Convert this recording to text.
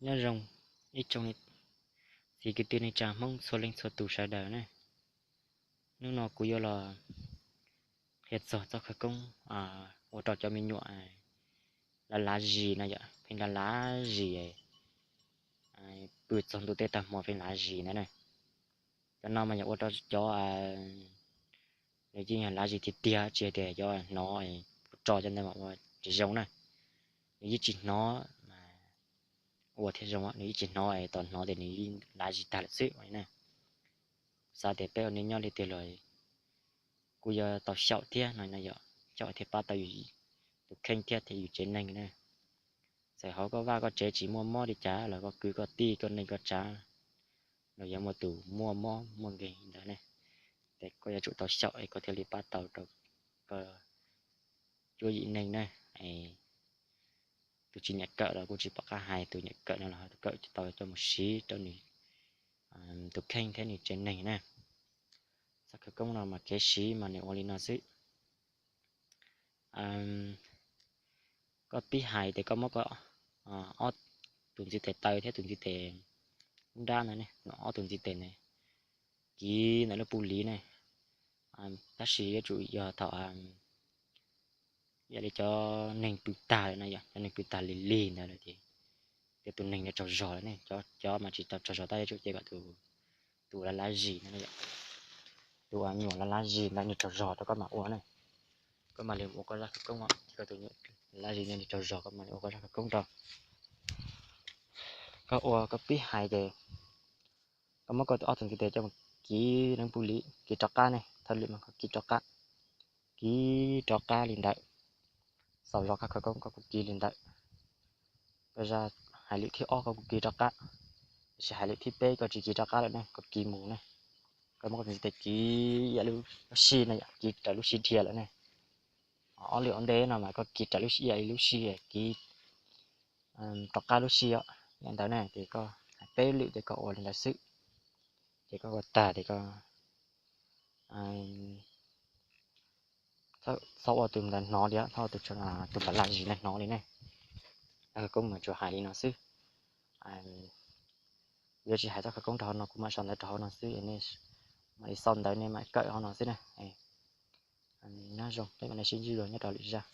Nyob zoo ib tsoom txiv kwv tij neej tsa Hmoob txhua leej txhua tus sawv daws na. Hnub no kuv yuav los qhia txog txoj khawv koob ua rau cov me nyuam lav lav zis no yom, pheej lav lav zis, pw txog ntua tej tag hmo pheej lav zis ntawd na. Cov no mas yog ua rau cov nws yeej yog lav zis tiag tiag, tsis hais tias cov hnov ua tso cov ntawd mas ua tsis zoo na. Nws yeej tsis hnov mas ua thiaj zoo, nws yeej tsis hnov, tos hnov tias nws yeej lav zis tag lawm xwb na. Xav tias peb ua neej nyob li tiag los kuj yuav tau xyaum thiab no yom, xyaum thiaj pab tau yus tus kheej thiab thiab yus tsev neeg na. Txawm hauv koj vaj koj tsev tsis muaj mob li cas los koj kwv koj tij koj neej koj tsav los yuav muaj tus muaj mob muaj nkeeg ntawd ne. Ces koj yuav tsum tau xyaum es koj thiaj li pab tau rau koj cuab yim neej na. Tus tsis nyiam kawm los kuj tsis pom qab hais, tus nyiam kawm no los kawm tau coj mus siv rau nws tus kheej thiab nws tsev neeg na. Txoj khawv koob no mas kev siv mas nws ua li no xwb. Koj pib hais tias koj muab koj ob tug ntiv tes taw thiab tus ntiv tes nrab ntawd ne, ob tug ntiv tes ntawd kiv ntawm lub pub liv ne. Tab sis yuav tsum yog thaum ib yam li cov neeg pw tag lawm na yom, cov neeg pw tag lig lig ntawd lawm ces tus neeg ntawd tsaug zog lawm ne. Cov mas tsis tau tsaug zog tab yuav tsum cia kom tus lav lav zis ntawd, tus me nyuam lav lav zis ntawd nws tsaug zog rau koj mam ua ne. Koj mam li ua koj zaj khawv koob, cia koj tus me nyuam lav zis ntawd nws tsaug zog koj mam li ua koj zaj khawv koob rau. Koj ua koj pib hais ces koj muab koj ob tug ntiv tes coj mus kiv lub pub liv, kiv rov qab ne, thawj lwm mas koj kiv rov qab, kiv rov qab li ntawd. Xaus zog koj khawv koob koj kuj kiv li ntawd. Koj zaj hais lwm thib ob koj kuj kiv rov qab, tiam sis hais lwm thib peb koj tsis kiv rov qab lawm ne, koj kiv mus ne. Koj muab koj tus ntiv tes kiv ib yam li lub sij ne yom, kiv raws lub sij dhia lawm ne. Ob lwm ua ntej no mas koj kiv raws lub sij, ib yam li lub sij kiv rov qab lub sij os, yam ntawd ne. Ces koj hais peb lwm ces koj ua li ntawd xwb. Ces koj ua tag ces koj txhob ua tus ntawd hnov li, txhob ua tus lav lav zis ntawd hnov li ne. Khawv koob mas tsuas hais li no xwb. Kuv yuav tsis hais txoj khawv koob rau hauv no, kuv mam sau ntawv rau hauv no xwb, nej mam li xaus ntawv nej mam kawm hauv no xwb na. Nyob zoo, peb mam li sib ntsib dua nyob rau lwm zaj.